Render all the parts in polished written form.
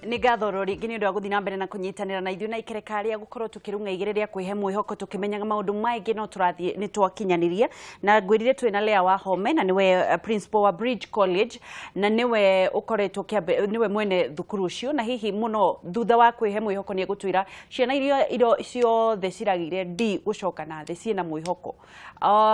Nĩ ngatho ro rĩngĩ nĩ ũndũ wa gũthiĩ na mbere na kũnyitanĩra na ithuĩ na ikereka rĩa gũkorwo tũkĩrung'a igĩrĩ rĩa kwĩhe mwĩhoko tũkĩmenyaga maũndũ maingĩ no tũrathiĩ nĩ twakinyanĩria. Na ngwĩrire twĩna Lea Wahome, na nĩwe principal wa Bridge College, na nĩwe ũkoretwo kĩambe, nĩwe mwene thukuru ũcio. Na hihi mũno thutha wa kwĩhe mwĩhoko nĩ egũtwĩra ciana iria irio ciothe ciragĩire D gũcoka na thĩ ciĩna mwĩhoko,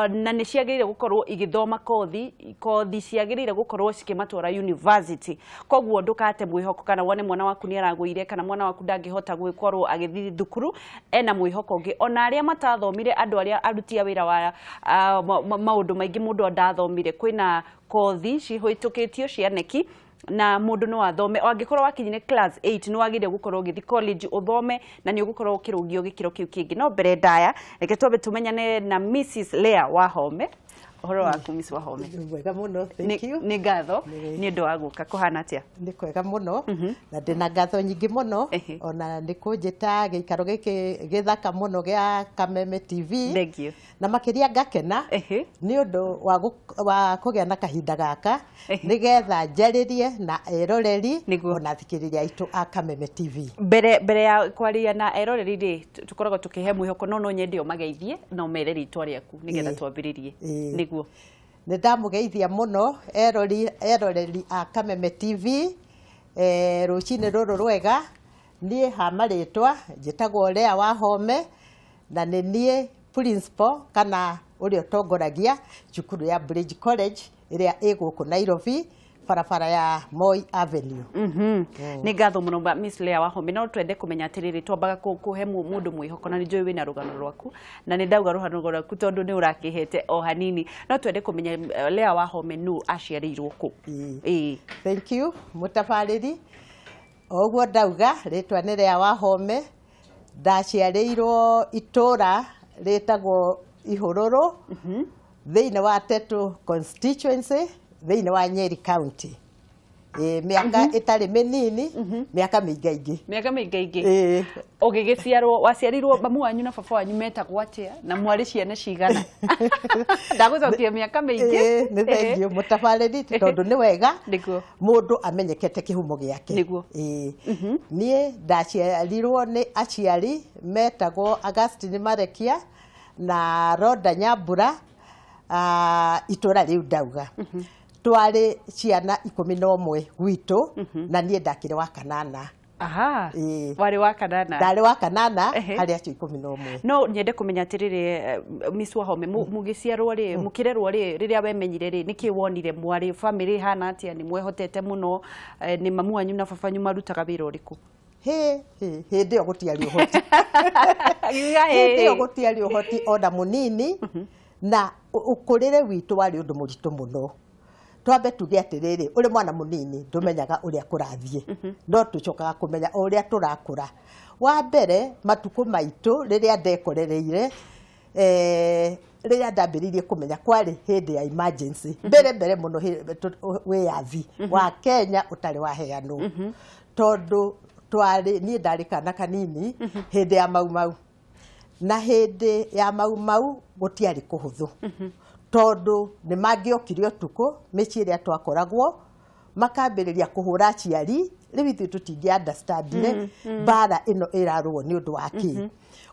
na nĩ ciagĩrĩire gũkorwo igĩthoma kothi kothi ciagĩrĩire gũkorwo cikĩmatwara university. Koguo ndũkate mwĩhoko kana wone mwana waku nĩ aragũire kana mwana waku ndangĩhota gwĩkorwo agĩthiĩ thukuru, ena mwĩhoko ũngĩ. Ona arĩa matathomire, andũ arĩa aruti a wĩra wa maũndũ maingĩ mũndũ ndathomire, kwĩna kothi cihĩtũkĩtio cia neki na mũndũ no athome. O angĩkorwo wakinyire class 8, nĩ wagĩrĩire gũkorwo ũgĩthiĩ college ũthome na nĩ ũgũkorwo ũkĩrũgio gĩkĩro kĩu kĩngĩ. No mbere ndaya, reke twambe tũmenyane na Mrs Lea Wahome. Ũhoro waku, Miss Wahome? Mwega mũno, thank you. Nĩ ngatho nĩ ũndũ wa gũka. Kũhana atĩa? Nĩ kwega mũno na ndĩna ngatho nyingĩ mũno ona nĩ kũnjĩta gĩikaro gĩkĩ gĩthaka mũno gĩa Kameme TV. Thank you. Na makĩria ngakena nĩ ũndũ wa kũgĩa na kahinda gaka nĩgetha njarĩrie na eroreri ona athikĩrĩria aitũ a Kameme TV. Mbere ya kwaria na eroreri rĩ, tũkoragwo tũkĩhe mwĩhoko, no nyende ũmageithie na ũmere rĩtwa rĩaku nĩgetha twambĩrĩrie. Nĩguo. Nĩ ndamũgeithia mũno eroreri a Kameme TV, rũcinĩ rũrũ rwega. Niĩ ha marĩtwa njĩtagwo Lea Wahome, na nĩ niĩ principal kana ũrĩa ũtongoragia cukuru ya Bridge College ĩrĩa ĩ gũkũ Nairobi, barabara ya Moi Avenue. Nĩ ngatho mũno, Miss Lea Wahome. No twende kũmenya atĩrĩrĩ, twambaga kũhe mũndũ mwĩhoko, na nĩ njũĩ wĩna rũgano rwaku, na nĩ ndauga rũgano rwaku tondũ nĩ ũrakĩhete o hanini. No twende kũmenya, Lea Wahome nũ, aciarĩirwo kũ? Ĩĩ. Thank you, mũtabarĩri. O ũguo ndauga, rĩtwa nĩ Lea Wahome. Ndaciarĩirwo itũra rĩtagwo Ihũrũrũ thĩinĩ wa Tetu constituency, thĩinĩ wa Nyeri County. Mĩaka ĩtarĩ mĩnini, mĩaka mĩingaingĩ. Mĩaka mĩingaingĩ. Ũgĩgĩciarwo, waciarirwo, mamu wanyu na baba wanyu metagwo atĩa, na mwarĩ ciana cigana? Ndagũcokia mĩaka mĩingĩ. Nĩ thengiũ, mũtabarĩri, tondũ nĩ wega mũndũ amenyekete kĩhumo gĩake. Ĩĩ. Niĩ ndaciarirwo nĩ aciari metagwo Augustine Marekia na Roda Nyambura, itũra rĩu ndauga. Twarĩ ciana 11 gwitũ, na niĩ ndakĩrĩ wa kanana. Aha. Warĩ wa kanana? Ndarĩ wa kanana harĩ acio 11. No nyende kũmenya atĩrĩrĩ, Miss Wahome, mũgĩciarwo rĩ, mũkĩrerwo rĩ, rĩrĩa wemenyire rĩ, nĩkĩ wonire? Mwarĩ famĩlĩ ĩhana atĩa? Nĩ mwehotete mũno? Nĩ mamu wanyu na baba wanyu marutaga wĩra ũrĩkũ? Hĩ hĩ, hĩndĩ ĩyo gũtiarĩ ũhoti. Hĩndĩ ĩyo gũtiarĩ ũhoti ona mũnini, na ũkũrĩre witũ warĩ ũndũ mũritũ mũno. Twambe tuge atĩrĩrĩ, ũrĩ mwana mũnini ndũmenyaga ũrĩa kũrathiĩ, no tũcokaga kũmenya o ũrĩa tũrakũra. Wa mbere, matukũ maitũ rĩrĩa ndekorereire, rĩrĩa ndambĩrĩirie kũmenya, kwarĩ hĩndĩ ya emergency, mbere mbere mũno wĩyathi wa Kenya ũtarĩ waheanwo, tondũ twarĩ, niĩ ndarĩ kana kanini hĩndĩ ya Mau Mau, na hĩndĩ ya Mau Mau gũtiarĩ kũhũthũ, tondũ nĩ mangĩokire ũtukũ mĩciĩ ĩrĩa twakoragwo makambĩrĩria kũhũra aciari. Rĩu ithuĩ tũtingĩ understandire mbara ĩno ĩrarũo nĩ ũndũ wa kĩ.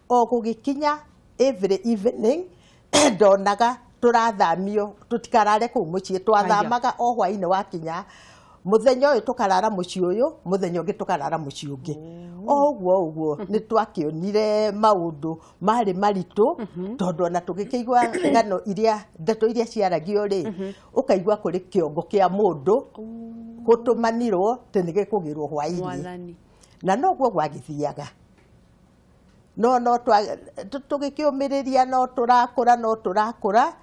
O gũgĩkinya every evening ndonaga tũrathamio tũtikarare kũu mũciĩ. Twathamaga o hwainĩ wakinya, mũthenya ũyũ tũkarara mũciĩ ũyũ, mũthenya ũngĩ tũkarara mũciĩ ũngĩ, o ũguo ũguo. Nĩ twakĩonire maũndũ marĩ maritũ, tondũ ona tũgĩkĩigua ng'ano iria, ndeto iria ciaragio rĩ, ũkaigua kũrĩ kĩongo kĩa mũndũ gũtũmanirwo atĩ nĩ gĩkũgĩrwo hwainĩ. Mwathani. Na noguo gwagĩthiaga, no tũgĩkĩũmĩrĩria, no tũrakũra, no tũrakũra.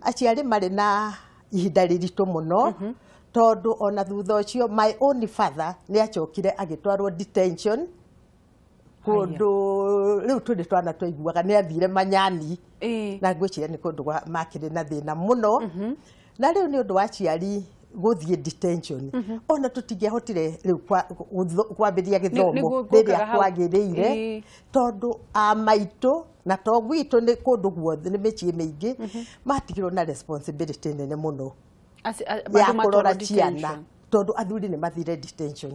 Aciari marĩ na ihinda rĩritũ mũno, tondũ ona thutha ũcio my own father nĩ acokire agĩtwarwo detention kũndũ. Rĩu tũrĩ twana twaiguaga nĩ athire Manyani, na ngwĩciria nĩ kũndũ makĩrĩ na thĩna mũno. Na rĩu nĩ ũndũ wa aciari gũthiĩ detention, ona tũtingĩahotire rĩu kwambĩrĩria gĩthomo Nĩguo ngũkaga rĩrĩa hau. kwagĩrĩire, tondũ a maitũ na to gwitũ, nĩ kũndũ guothe, nĩ mĩciĩ mĩingĩ matigirwo na responsibility nene mũno ya andũ matwarwo kũrora ciana, detention. Tondũ athuri nĩ mathire detention.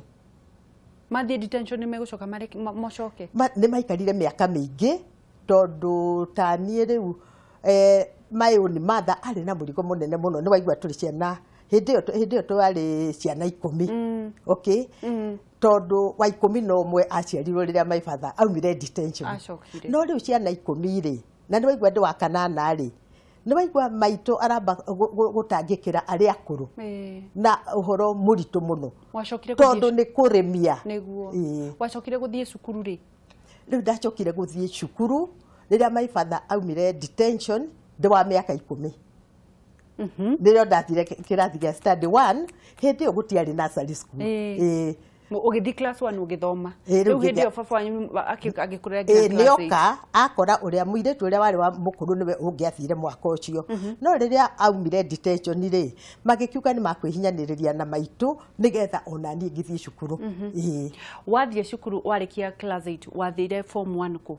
Mathiĩ detention nĩ megũcoka mocoke? Nĩ maikarire mĩaka mĩingĩ tondũ ta niĩ rĩu my own mother arĩ na mũrigo mũnene mũno. Nĩ waigua tũrĩ ciana hĩndĩ ĩyo twarĩ ciana 10. Okay, tondũ wa 11 aciarirwo rĩrĩa my father aumire detention. No rĩu ciana 10 rĩ, na nĩ waigua ndĩ wa kanana rĩ, nĩ waigua maitũ aramba gũtangĩkĩra arĩa akũrũ na ũhoro mũritũ mũno tondũ nĩ kũrĩmia. Nĩguo. Wacokire gũthiĩ cukuru rĩ? Rĩu ndacokire gũthiĩ cukuru rĩrĩa my father aumire detention ndĩ wa mĩaka 10. Nĩrĩo ndathire kĩrathi gĩa study 1. Hĩndĩ ĩyo gũtiarĩ nursery school. Ũgĩthiĩ class 1 ũgĩthoma. Rĩu hĩndĩ ĩyo baba wanyu agĩkũrera nginya class 8. Nĩoka akora ũrĩa mũirĩtu ũrĩa warĩ wa mũkũrũ nĩwe ũngĩathire mwaka ũcio. No rĩrĩa aumire detention rĩ, magĩkiuga nĩ makwĩhinyanĩrĩria na maitũ nĩgetha ona niĩ ngĩthiĩ cukuru. Wathiĩ cukuru warĩkia class 8, wathire form 1 kũ?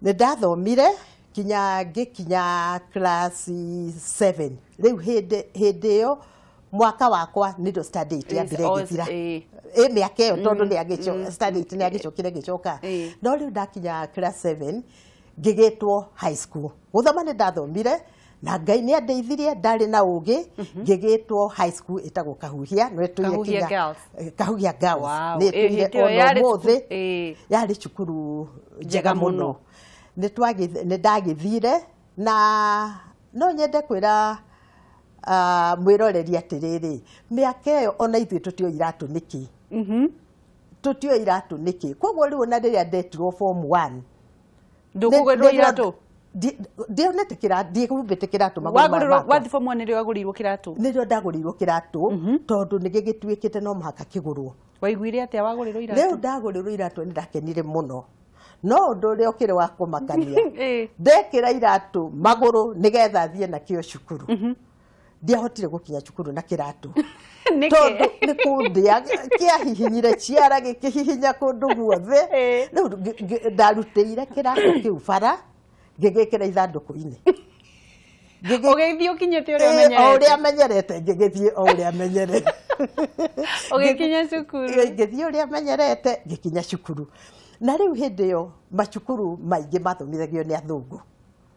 Nĩ ndathomire kinya ngĩkinya class 7. Rĩu hĩndĩ ĩyo mwaka wakwa nĩrĩo study 8 yambire ngĩthira. Mĩaka ĩyo tondũ nĩ study 8 nĩ agĩcokire gĩcoka. No rĩu ndakinya class 7 ngĩgĩtwo high school. Gũthoma nĩ ndathomire na Ngai nĩ andeithirie, ndarĩ na ũgĩ, ngĩgĩtwo high school ĩtagwo Kahuhia. Kahuhia Girls. Kahuhia Girls. Nĩ ĩtũire ona ũmũthĩ. Yarĩ cukuru njega mũno. Nĩ ndagĩthire na no nyende kwĩra mwĩroreri atĩrĩrĩ, mĩaka ĩyo ona ithuĩ tũtioĩ iratũ nĩkĩ. Tũtioĩ iratũ nĩkĩ. Koguo rĩu ona rĩrĩa ndetirwo form 1 ndũkũgũrĩrwo iratũ? Ndionete kĩratũ, ndiĩhumbĩte kĩratũ magũrũ makwa. Wathiĩ form 1 nĩrĩo wagũrĩirwo kĩratũ? Nĩrĩo ndagũrĩirwo kĩratũ tondũ nĩ gĩgĩtuĩkĩte no mũhaka kĩgũrwo. Waiguire atĩa wagũrĩrwo iratũ? Rĩu ndagũrĩrwo iratũ nĩ ndakenire mũno. No ũndũ ũrĩa ũkĩrĩ wa kũmakania, ndekĩra iratũ magũrũ nĩgetha thiĩ nakĩo cukuru. Ndiahotire gũkinya cukuru na kĩratũ. Tondũ nĩ kũndĩa kĩahihinyire ciara gĩkĩhihinya kũndũ guothe. Rĩu ndarutĩire kĩratũ kĩu bara ngĩgĩkĩra ithandũkũ-inĩ. Ũgĩthiĩ ũkinyĩte ũrĩa ũmenyerete? O ũrĩa menyerete, ngĩgĩthiĩ o ũrĩa menyerete. Ũgĩkinya cukuru? Ngĩthiĩ ũrĩa menyerete, ngĩkinya cukuru. Na rĩu hĩndĩ ĩyo macukuru maingĩ mathomithagio nĩ athũngũ.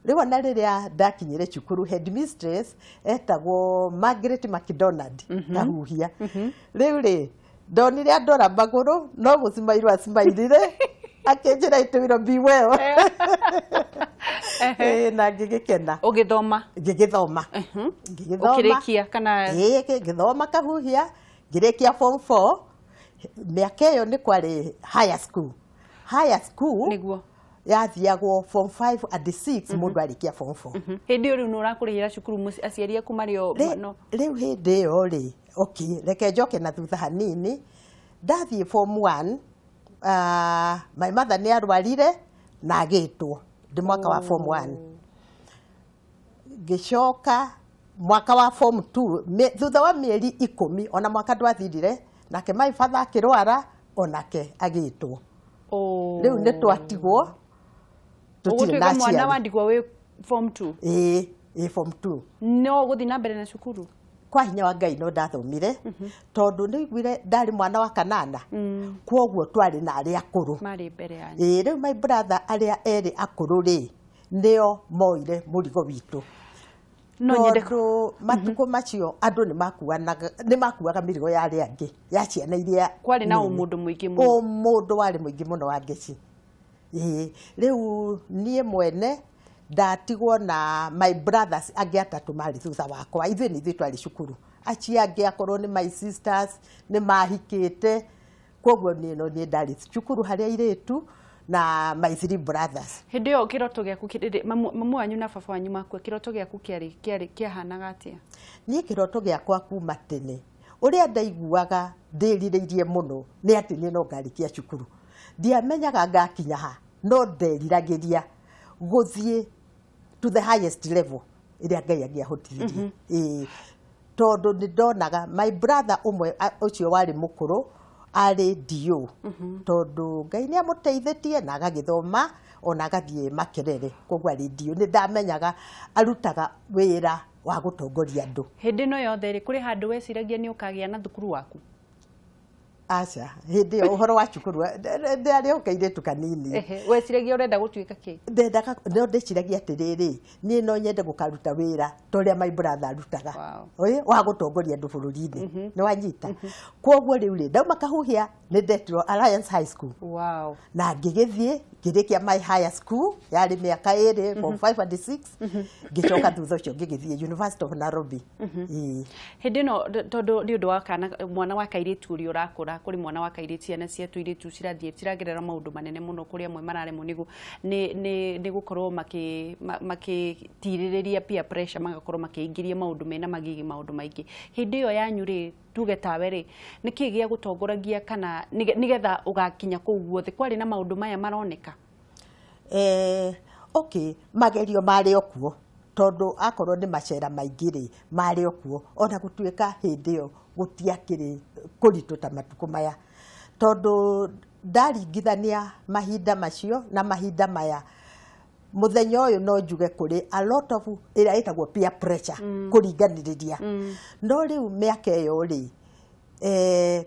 Rĩu ona rĩrĩa ndakinyire cukuru, headmistress etagwo Margaret McDonald Kahuhia. Rĩu rĩ, ndonire andora magũrũ no gũcimairwo acimairire akĩnjĩra it will be well. Na ngĩgĩkena. Ũgĩthoma? Ngĩgĩthoma. Ũkĩrĩkia kana? Ngĩthoma Kahuhia, ngĩrĩkia form 4. Mĩaka ĩyo nĩ kwarĩ higher school. Higher school nĩguo yathiagwo form 5 and 6 mũndũ arĩkia form 4. Hĩndĩ ĩyo rĩu nĩ ũrakũrĩhĩra cukuru aciari aku marĩ o? Rĩu hĩndĩ ĩyo rĩ, okay, reke njoke na thutha hanini. Ndathiĩ form 1, my mother nĩ arwarire na agĩtwo ndĩ mwaka wa form 1. Ngĩcoka mwaka wa form 2 thutha wa mĩeri 10 ona mwaka ndwathirire, nake my father akĩrwara onake agĩtwo. Rĩu nĩ twatigwo tũtirĩ na aciari. Mwana wandigwo wĩ form 2? Ĩĩ, form 2. No ũgũthiĩ na mbere na cukuru? Kwa hinya wa Ngai no ndathomire tondũ nĩ iguire ndarĩ mwana wa kanana, kwoguo twarĩ na arĩa akũrũ marĩ mbere yanyu. Rĩu my brother arĩa erĩ akũrũ rĩ, nĩo moire mũrigo witũ. Tondũ matukũ macio andũ nĩ makuaga mĩrigo ya arĩa angĩ, ya ciana iria. Kwarĩ na ũmũndũ mũingĩ mũno. Ũmũndũ warĩ mũingĩ mũno wa ngeci. Rĩu niĩ mwene ndatigwo na my brothers angĩ atatũ marĩ thutha wakwa. Ithuĩ nĩ ithuĩ twarĩ cukuru. Acio angĩ akorwo nĩ my sisters nĩ mahikĩte, koguo niĩ no niĩ ndarĩ cukuru harĩa airĩtu na my 3 brothers. Hĩndĩ ĩyo kĩroto gĩaku, mamu wanyu na baba wanyu makua, kĩroto gĩaku kĩarĩ kĩahanaga atĩa? Niĩ kĩroto gĩakwa kuma tene ũrĩa ndaiguaga ndĩrirĩirie mũno nĩ atĩ niĩ no ngarĩkia cukuru. Ndiamenyaga ngakinya ha, no nderiragĩria gũthiĩ to the highest level ĩrĩa Ngai angĩahotithirie. Tondũ nĩ ndonaga my brother ũmwe ũcio warĩ mũkũrũ arĩ DO, tondũ Ngai nĩ amũteithĩtie na agagĩthoma ona agathiĩ Makerere, koguo arĩ DO. Nĩ ndamenyaga arutaga wĩra wa gũtongoria andũ. Hĩndĩ ĩno yothe rĩ, kũrĩ handũ weciragia nĩ ũkagĩa na thukuru waku? Aca, hĩndĩ ĩyo ũhoro wa cukuru ndĩarĩ o kairĩtu kanini. Weciragia ũrenda gũtuĩka kĩ? Ndendaga, no ndĩciragia atĩrĩrĩ, niĩ no nyende gũkaruta wĩra ta ũrĩa my brother arutaga. Ĩ, wa gũtongoria andũ bũrũri-inĩ. Nĩ wanyita? Kwoguo rĩu rĩ, ndauma Kahuhia nĩ ndetirwo Alliance High School. Na ngĩgĩthiĩ ngĩrĩkia my higher school, yarĩ mĩaka 2, form 5 and 6. Ngĩcoka thutha ũcio ngĩgĩthiĩ University of Nairobi. Ĩĩ. Hĩndĩ ĩno tondũ nĩ ũndũ wa kana mwana wa kairĩtu ũrĩa ũrakũra, kũrĩ mwana wa kairĩtu, ciana cia tũirĩtu cirathiĩ ciragerera maũndũ manene mũno, kũrĩ amwe mararemwo nĩ gũkorwo makĩtirĩrĩria peer pressure, magakorwo makĩingĩria maũndũ mena magigi, maũndũ maingĩ. Hĩndĩ ĩyo yanyu rĩ, tuge tawe rĩ, nĩkĩ gĩa gũtongoragia kana nĩgetha ũgakinya kũu guothe kwarĩ na maũndũ maya maroneka? Okay, magerio marĩ o kuo, tondũ akorwo nĩ macera maingĩ rĩ, marĩ o kuo, ona gũtuĩka hĩndĩ ĩyo gũtiakĩrĩ kũritũ ta matukũ maya, tondũ ndaringithania mahinda macio na mahinda maya, mũthenya ũyũ no njuge kũrĩ a lot of ĩrĩa ĩtagwo peer pressure, kũringanĩrĩria. No rĩu mĩaka ĩyo rĩ,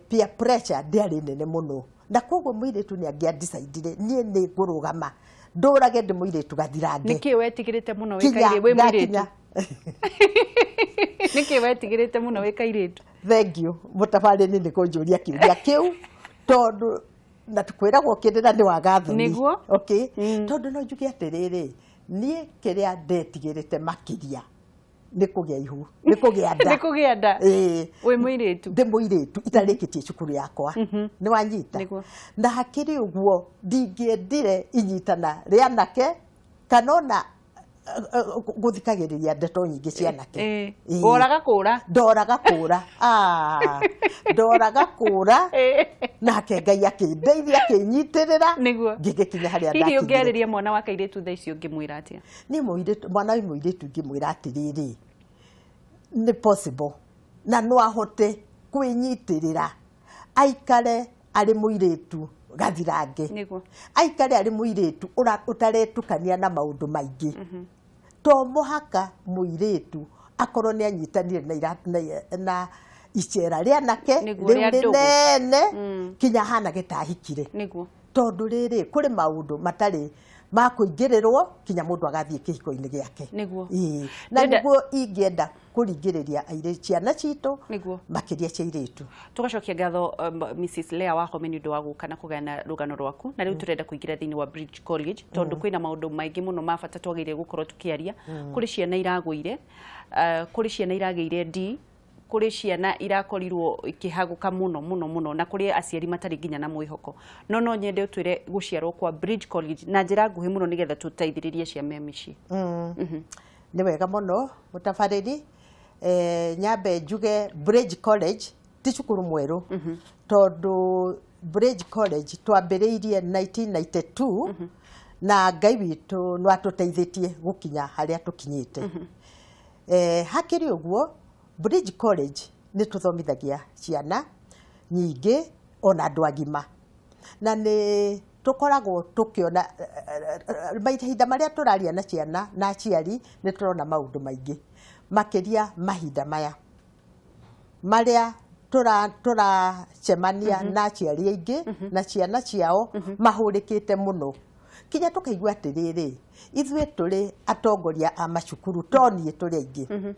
peer pressure ndĩarĩ nene mũno, na koguo mũirĩtu nĩ angĩa-decidire niĩ nĩ ngũrũgama ndũrage ndĩ mũirĩtu gathirange. Nĩkĩ wetigĩrĩte mũno wĩ Kinya wĩ mũirĩtu? Ndakinya. Nĩkĩ wetigĩrĩte mũno wĩ kairĩtu? Thank you mũtabarĩri nĩ kũnjũria kĩũria kĩu, tondũ na kwĩragwo kĩrĩra nĩ waga thoni. Nĩguo. Okay. Tondũ no njuge atĩrĩrĩ, niĩ kĩrĩa ndetigĩrĩte makĩria nĩ kũgĩa ihu, nĩ kũgĩa nda. Nĩ kũgĩa nda. Ĩĩ. Wĩ mũirĩtu. Ndĩ mũirĩtu itarĩkĩtie cukuru yakwa. Nĩ wanyita? Nĩguo. Na hakĩrĩ ũguo ndingĩendire inyitana rĩa anake kana ona gũthikagĩrĩria ndeto nyingĩ cia anake. Ĩĩ. Woraga kũra. Ndoraga kũra. Ah, ndoraga kũra. Nake Ngai akĩndeithia, akĩnyitĩrĩra. Nĩguo. Ngĩgĩkinya harĩa Hihi ndakinyire. ũngĩarĩria mwana wa kairĩtu thaa ici ũngĩmwĩra atĩa? Niĩ mũirĩtu, mwana wa mũirĩtu ingĩmwĩra atĩrĩrĩ, nĩ possible na no ahote kwĩnyitĩrĩra aikare arĩ mũirĩtu gathirange. Nĩguo. Aikare arĩ mũirĩtu ũtaretukania na maũndũ maingĩ. To mũhaka mũirĩtu akorwo nĩ anyitanire na icera rĩa anake Nĩguo, rĩu rĩa ndũgũ. rĩnene kinya ahanage ta ahikire. Nĩguo. Tondũ rĩrĩ, kũrĩ maũndũ matarĩ ma kũingĩrĩrwo kinya mũndũ agathiĩ kĩhiko-inĩ gĩake. Nĩguo. Ĩĩ. Na nĩguo ingĩenda kũringĩrĩria airĩtu ciana citũ, Nĩguo. makĩria cia airĩtu. Tugacokia ngatho Mrs. Lea Wahome nĩ ũndũ wa gũka na kũgayana rũgano rwaku. Na rĩu tũrenda kũingĩra thĩinĩ wa Bridge College, tondũ kwĩna maũndũ maingĩ mũno ma bata twagĩrĩire gũkorwo tũkĩaria. Kũrĩ ciana iragũire, kũrĩ ciana iragĩire D, kũrĩ ciana irakorirwo ikĩhagũka mũno mũno mũno, na kũrĩ aciari matarĩ nginya na mwĩhoko. No nyende ũtwĩre gũciarwo kwa Bridge College na njĩra nguhĩ mũno nĩgetha tũteithĩrĩrie ciana mĩciĩ. Nĩ wega mũno mũtabarĩri. Nyambe njuge Bridge College ti cukuru mwerũ, tondũ Bridge College twambĩrĩirie 1992, na Ngai witũ no atũteithĩtie gũkinya harĩa tũkinyĩte. Hakĩrĩ ũguo, Bridge College nĩ tũthomithagia ciana nyingĩ ona andũ agima, na nĩ tũkoragwo tũkĩona mahinda marĩa tũraria na ciana na aciari, nĩ tũrona maũndũ maingĩ makĩria mahinda maya marĩa tũracemania na aciari aingĩ na ciana ciao mahũrĩkĩte mũno, kinya tũkaigua atĩrĩrĩ, ithuĩ tũrĩ atongoria a macukuru, to niĩ, tũrĩ aingĩ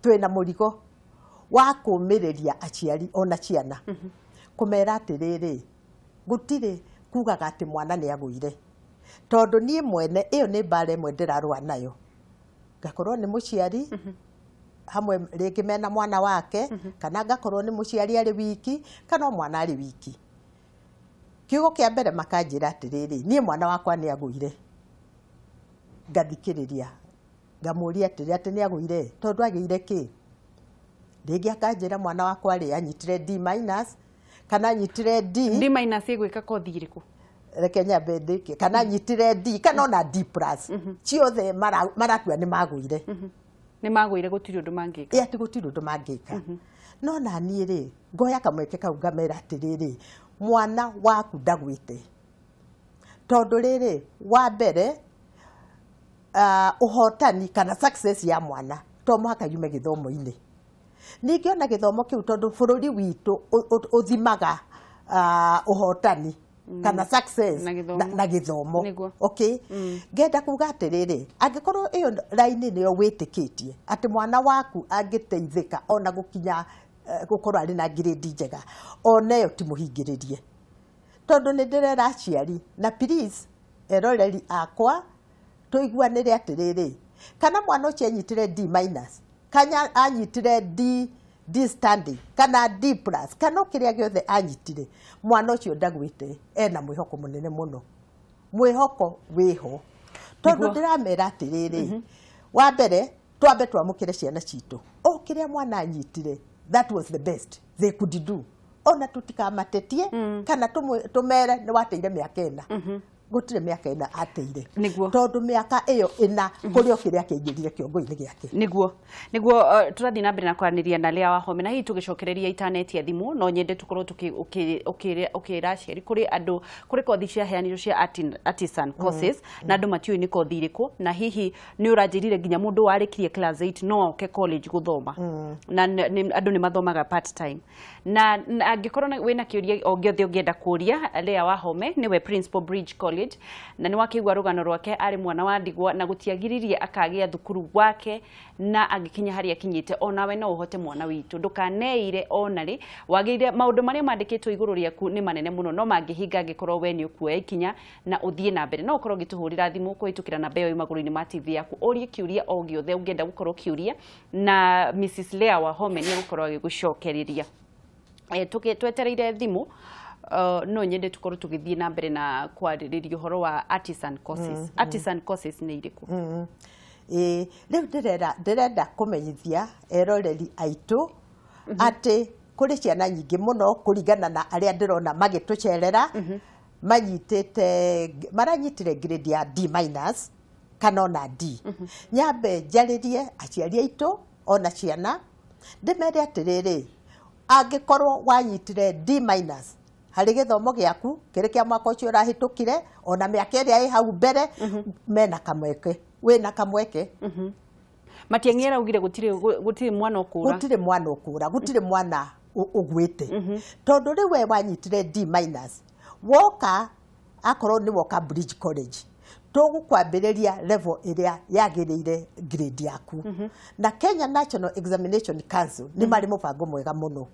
twĩna mũrigo wa kũmĩrĩria aciari ona ciana, kũmera atĩrĩrĩ, gũtirĩ kugaga atĩ mwana nĩ agũire, tondũ niĩ mwene ĩyo nĩ mbara ĩmwe ndĩrarũa nayo, ngakorwo nĩ mũciari hamwe rĩngĩ mena mwana wake, kana ngakorwo nĩ mũciari arĩ wiki, kana o mwana arĩ wiki. Kiugo kĩa mbere makanjĩra atĩrĩrĩ, niĩ mwana wakwa nĩ agũire. Ngathikĩrĩria, ngamũria atĩrĩ, atĩ nĩ agũire, tondũ agĩire kĩ? Rĩngĩ akanjĩra mwana wakwa rĩ anyitire D minus, kana anyitire D. D minus ĩgwĩka kothi ĩrĩkũ? Reke nyambe ndĩkie. Kana anyitire D kana ona D plus, ciothe maratua nĩ magũire. Nĩ magũire, gũtirĩ ũndũ mangĩka. Ĩ, atĩ gũtirĩ ũndũ mangĩka. No na niĩ rĩ, ngoya kamweke kau ngamera atĩrĩrĩ, mwana waku ndagwĩte, tondũ rĩrĩ, wa mbere, ũhotani kana success ya mwana to mũhaka yume gĩthomo-inĩ. Ningĩ ona gĩthomo kĩu, tondũ bũrũri witũ ũthimaga ũhotani kana success na gĩthomo. Okay, ngenda kuga atĩrĩrĩ, angĩkorwo ĩyo raini nĩyo wĩtĩkĩtie atĩ mwana waku angĩteithĩka ona gũkinya gũkorwo arĩ na grade njega, ona ĩyo ti mũhingĩrĩrie, tondũ nĩ ndĩrera aciari na please eroreri akwa tũiguanĩre atĩrĩrĩ, kana mwana ũcio anyitire D minus, kana anyitire D standing, kana D plus, kana kĩrĩa gĩothe anyitire, mwana ũcio ndagwĩte ena mwĩhoko mũnene mũno, mwĩhoko wĩho, tondũ ndĩramera atĩrĩrĩ, wa mbere twambe twamũkĩre ciana citũ, o kĩrĩa mwana anyitire, that was the best they could do, ona tutikamatetie kana tumere nĩ wateire mĩaka ĩna, gũtirĩ mĩaka ĩna ateire, tondũ mĩaka ĩyo ĩna kũrĩ o kĩrĩa kĩaingĩrire kĩongo-inĩ gĩake. Nĩguo tũrathiĩ na mbere na kwaranĩria na Leah Wahome, na hihi tũgĩcokereria itaneti thimũ, no nyende tũkorwo ũkĩra aciari kũrĩ andũ, kũrĩ kothi ciaheanirwo cia artisan courses na andũ matiũĩ nĩ kothi irĩkũ, na hihi nĩ ũranjĩrire nginya mũndũ warĩkirie class 8 no oke college gũthoma, na andũ nĩ mathomaga part time, na angĩkorwo wĩna kĩũria o gĩothe ũngĩenda kũria Leah Wahome, nĩwe principal Bridge College, na nĩ wakĩigua rũgano rwake, arĩ mwana wa ndigwa na gũtiagiririe akagĩa thukuru wake na agĩkinya harĩa akinyĩte. Onawe no ũhote mwana witũ, ndũkaneire ona rĩ, wagĩrĩire maũndũ marĩa mandĩkĩtwo igũrũ rĩaku nĩ manene mũno, no mangĩhinga angĩkorwo we nĩ ũkuoya ikinya na ũthiĩ na mbere. No ũkorwo ũgĩtũhũrĩra thimũ kũhĩtũkĩra namba ĩyo ĩ magũrũ-inĩ ma TV yaku, ũrie kĩũria o gĩothe ũngĩenda gũkorwo ũkĩũria, na Mrs Leah Wahome nĩ egũkorwo agĩgũcokereria. Twetereire thimũ, no nyende tukorwo tũgĩthiĩ na mbere na kwarĩrĩria ũhoro wa artisan courses. Artisan courses nĩ irĩkũ? Rĩu ndĩrenda kũmenyithia eroreri aitũ atĩ kũrĩ ciana nyingĩ mũno kũringana na arĩa ndĩrona magĩtũcerera, manyitĩte, maranyitire grade ya D minus kana ona D. Nyambe njarĩrie aciari aitũ ona ciana, ndĩmere atĩrĩrĩ, angĩkorwo wanyitire D minus harĩ gĩthomo gĩaku kĩrĩ kĩa mwaka ũcio ũrahĩtũkire, ona mĩaka ĩrĩa ĩ hau mbere, mena kamweke, wĩna kamweke. Matiang'i araugire gũtirĩ mwana ũkũra, gũtirĩ mwana ũkũra, gũtirĩ mwana ũgwĩte, tondũ rĩu we wanyitire D minus, woka akorwo nĩ woka Bridge College, tũgũkwambĩrĩria level ĩrĩa yagĩrĩire grade yaku. Na Kenya National Examination Council nĩ marĩ mũbango mwega mũno,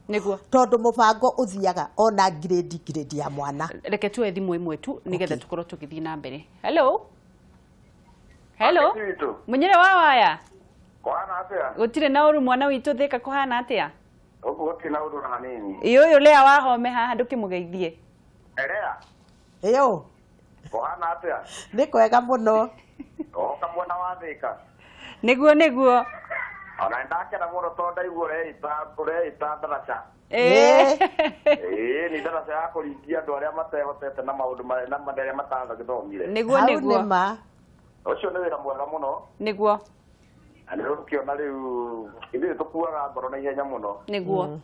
tondũ mũbango ũthiaga ona grade ya mwana. Reke tuoe thimũ ĩmwe tu nĩgetha tũkorwo tũgĩthiĩ na mbere. Hello, hello, mũnyĩre wa waya, kũhana atĩa? Gũtirĩ na ũru mwana witũ, Thĩka kũhana atĩa? Gũkũ gũtirĩ na ũru na hanini. Ĩ ũyũ Leah Wahome haha ndũkĩmũgeithie. Leah. Ĩyo. Kũhana atĩa? Nĩ kwega mũno. Oka mwena wa Thĩka. Nĩguo nĩguo. Ona nĩndakena mũno tondũ ndaigua ũreita ndaraca. Ĩĩ nĩ ndaraca ya kũringia andũ arĩa matehotete na maũndũ na marĩa matagĩthomire. Nĩguo nĩguo. Ũcio nĩ wĩra mwega mũno. Nĩguo. Na nĩ ũkĩona rĩu ithuĩ tũkuaga ngoro na ihenya mũno. Nĩguo.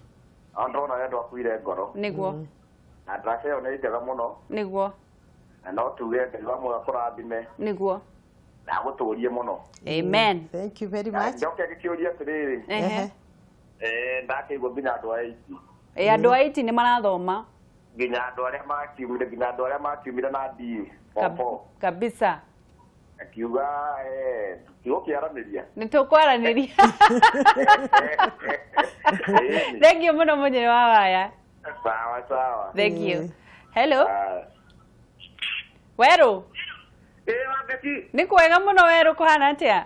Na ndona andũ akuire ngoro. Nĩguo. Na ndaraca ĩyo nĩ njega mũno. Nĩguo. Na no tuge Ngai wa mwega kũrathime. Nĩguo. Na agũtũrie mũno. Amen. Thank you very much. Njoke ngĩkĩũria atĩrĩrĩ. Ndakĩigua nginya andũ a 80. Ĩ andũ a 80 nĩ marathoma. Nginya andũ arĩa makiumire, nginya andũ arĩa makiumire na D form 4. Kabisa. Akiuga tũgũkĩaranĩria. Nĩ tũkwaranĩria. Thank you mũno mũnyĩrĩ wa waya. Sawa sawa. Thank you. Hello. Werũ. Ĩ Wangeci. Nĩ kwega mũno Werũ, kũhana atĩa?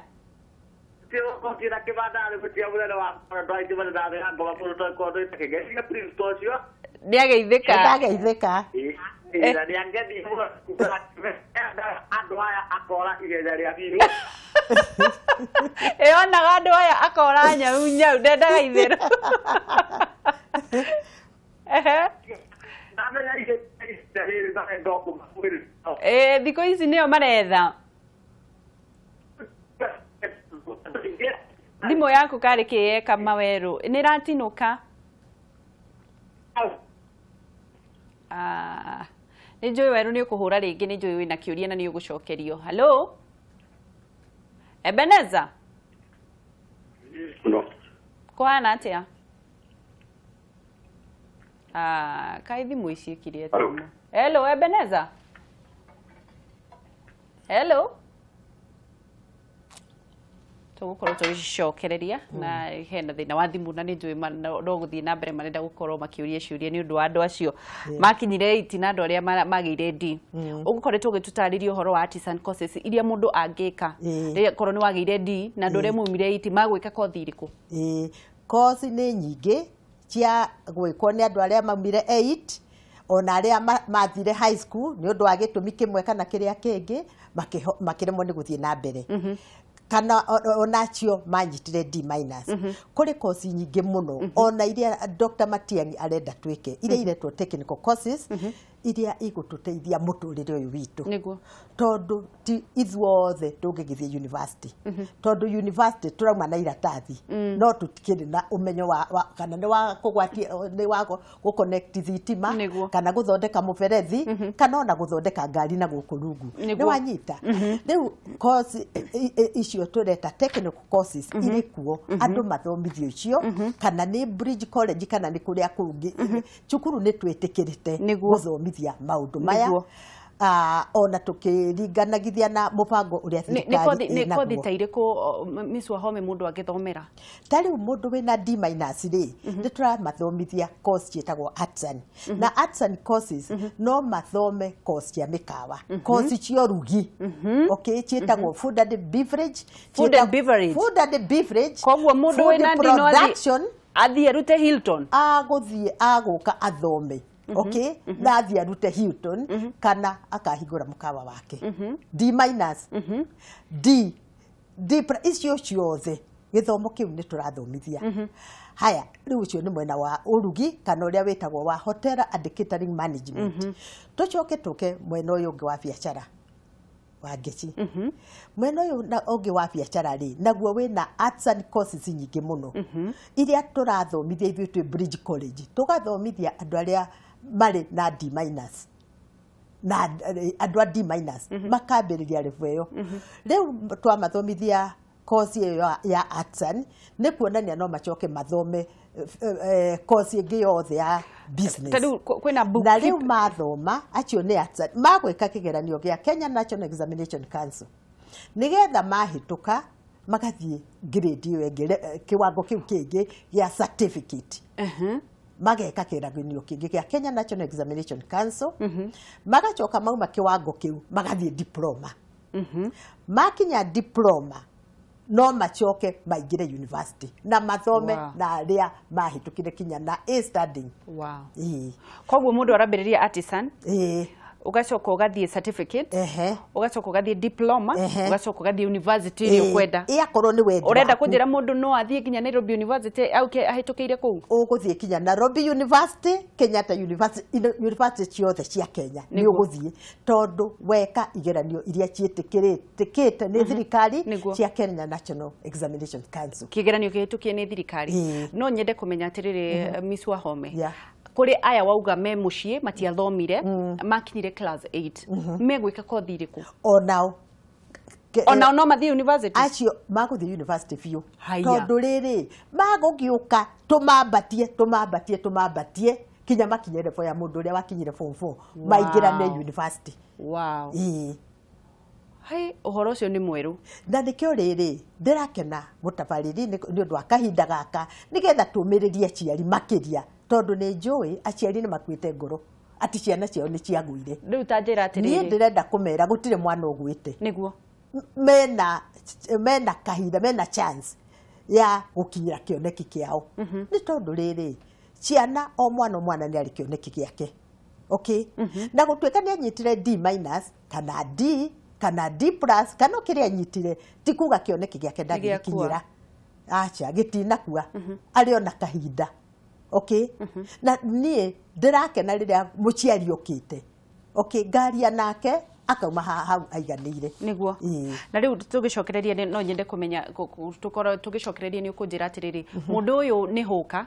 Gũtirĩ kĩbanda gũtirĩ mũnene wa andũ aingĩ manene ngoma mũno tondũ ĩtakĩgeria principal ũcio. Nĩageithĩka. Nĩageithĩka. Na nĩangethi mũno andũ aya akora ihenya rĩa biũ. Ĩ onaga andũ aya akora nyau nyau, ndendaga itherũ. Thikũ ici nĩo maretha. Thimũ yaku karĩ kĩ yeka mawerũ, nĩ ĩratinũka. Nĩ njũĩ Werũ nĩ ũkũhũra rĩngĩ, nĩ njũĩ wĩna kĩũria na nĩ ũgũcokerio. Hello, Ebeneza. Kũhana atĩa? Ah, kaĩ thimũ ici ĩkire Hello. atĩa? Hello, Ebeneza. Hello. Tũgũkorwo tũgĩcokereria na hena thĩna wa thimũ na nĩ njũĩ no gũthiĩ na mbere marenda gũkorwo makĩũria ciũria nĩ ũndũ wa andũ acio makinyire 8 na andũ arĩa magĩire D. Ũgũkoretwo ũgĩtũtarĩria ũhoro wa artisan courses iria mũndũ angĩka rĩrĩa korwo nĩ wagĩire D na andũ arĩa maumire 8 magwĩka kothi irĩkũ? Ĩĩ, kothi nĩ nyingĩ cia gwĩkwo nĩ andũ arĩa maumire 8 ona arĩa mathire high school nĩ ũndũ wa gĩtũmi kĩmwe kana kĩrĩa kĩngĩ, makĩremwo nĩ gũthiĩ na mbere, kana onacio manyitire D minus. Kũrĩ kosi nyingĩ mũno, ona iria Dr. Matiang'i arenda twĩke, iria iretwo technical courses, iria igũtũteithia mũtũrĩre ũyũ witũ. Tondũ ti ithuothe tũngĩgĩthiĩ university, tondũ university tũrauma na iratathi no tũtikĩrĩ na ũmenyo wa kana nĩ wa kũgwatia, nĩ wa gũ-connect thitima, kana gũthondeka mũberethi, kana ona gũthondeka ngari na gũkũ rungu. Nĩ wanyita? Rĩu course icio tũreta technical courses irĩ kuo, andũ mathomithio icio, kana nĩ Bridge College kana nĩ kũrĩa kũngĩ cukuru nĩ twĩtĩkĩrĩte gũthomithia maũndũ maya. Ona tũkĩringanagithia na mũbango ũrĩa Nĩ thirikari kothi, nĩ kothi ĩnaguo. ta irĩkũ, Miss Wahome, mũndũ angĩthomera? Ta rĩu mũndũ wĩna D minus rĩ, nĩ tũramathomithia course ciĩtagwo artisan, na artisan courses no mathome course cia mĩkawa, course cia ũrugi, okay, ciĩtagwo food and beverage. Food and beverage. Food and beverage. Koguo mũndũ Food wĩna D no production. athiĩ arute Hilton? Agũthiĩ agũka athome, okay, na athiĩ arute Hilton kana akahingũra mũkawa wake. D minus, D, D icio ciothe gĩthomo kĩu nĩ tũrathomithia. Haya, rĩu ũcio nĩ mwena wa ũrugi kana ũrĩa wĩtagwo wa hotel and catering management. Tũcoke tũke mwena ũyũ ũngĩ wa biacara wa ngeci. Mwena ũyũ na ũngĩ wa biacara rĩ, naguo wĩna arts and courses nyingĩ mũno iria tũrathomithia ithuĩ twĩ Bridge College, tũgathomithia andũ arĩa marĩ na D minus, na andũ a D minus makambĩrĩria level ĩyo. Rĩu twamathomithia course ĩyo ya artisan, nĩ kuonania no macoke mathome course ĩngĩ yothe ya business. Ta rĩu kwĩna Na bookkeep- rĩu mathoma acio nĩ artisan, magwĩka kĩgeranio gĩa Kenya National Examination Council, nĩgetha mahĩtũka magathiĩ grade ĩyo ĩngĩ, kĩwango kĩu kĩngĩ gĩa certificate. Mageka kĩgeranio kĩngĩ gĩa Kenya National Examination Council, magacoka mauma kĩwango kĩu magathiĩ diploma. Makinya diploma no macoke maingĩre university na mathome na arĩa mahĩtũkire kinya na A standing. Ĩĩ. Koguo mũndũ arambĩrĩria artisan, ũgacoka ũgathiĩ certificate, ũgacoka ũgathiĩ diploma, ũgacoka ũgathiĩ university ĩrĩa ũkwenda. Ĩ, akorwo nĩ wendi Ũrenda waku. kũnjĩra mũndũ no athiĩ nginya Nairobi University auke ahĩtũkĩire kũu? Ũgũthiĩ kinya Nairobi University, Kenyatta University, university ciothe cia Kenya nĩ ũgũthiĩ, tondũ weka igeranio iria ciĩtĩkĩrĩte nĩ thirikari cia Kenya National Examination Council. Kĩgeranio kĩhĩtũkie nĩ thirikari. No nyende kũmenya atĩrĩrĩ, Miss Wahome, kũrĩ aya wauga me mũciĩ matiathomire, makinyire class 8, megwĩka kothi irĩkũ? Onao Onao no mathiĩ university? Acio magũthiĩ university biũ. Haya. Tondũ rĩrĩ, magũgĩũka tũmambatie, tũmambatie, tũmambatie kinya makinye level ya mũndũ ũrĩa wakinyire form 4, maingĩrane university. Ĩĩ. Hai, ũhoro ũcio nĩ mwerũ. Na nĩkĩo rĩrĩ ndĩrakena mũtabarĩri nĩ ũndũ wa kahinda gaka, nĩgetha tũmĩrĩrie aciari makĩria, tondũ nĩ njũĩ aciari nĩ makuĩte ngoro atĩ ciana ciao nĩ ciagũire. Rĩu ta njĩra Niĩ atĩrĩrĩ, ndĩrenda kũmera gũtirĩ mwana ũgwĩte. Mena kahinda, mena chance ya gũkinyĩra kĩoneki kĩao, nĩ tondũ rĩrĩ, ciana o mwana o mwana nĩ arĩ kĩoneki gĩake, okay? Na gũtuĩka nĩ anyitire D minus kana D kana D plus kana o kĩrĩa anyitire, ti kuga kĩoneki gĩake ndangĩgĩkinyĩra. Acha, gĩtinakua, arĩ ona kahinda, okay? Na niĩ ndĩrakena rĩrĩa mũciari ũkĩte, okay, ngaria nake akauma hau aiganĩire. Ĩĩ. Na rĩu tũgĩcokereria no nyende kũmenya, tũkorwo tũgĩcokereria nĩ ũkũnjĩra atĩrĩrĩ, mũndũ ũyũ nĩ hũka,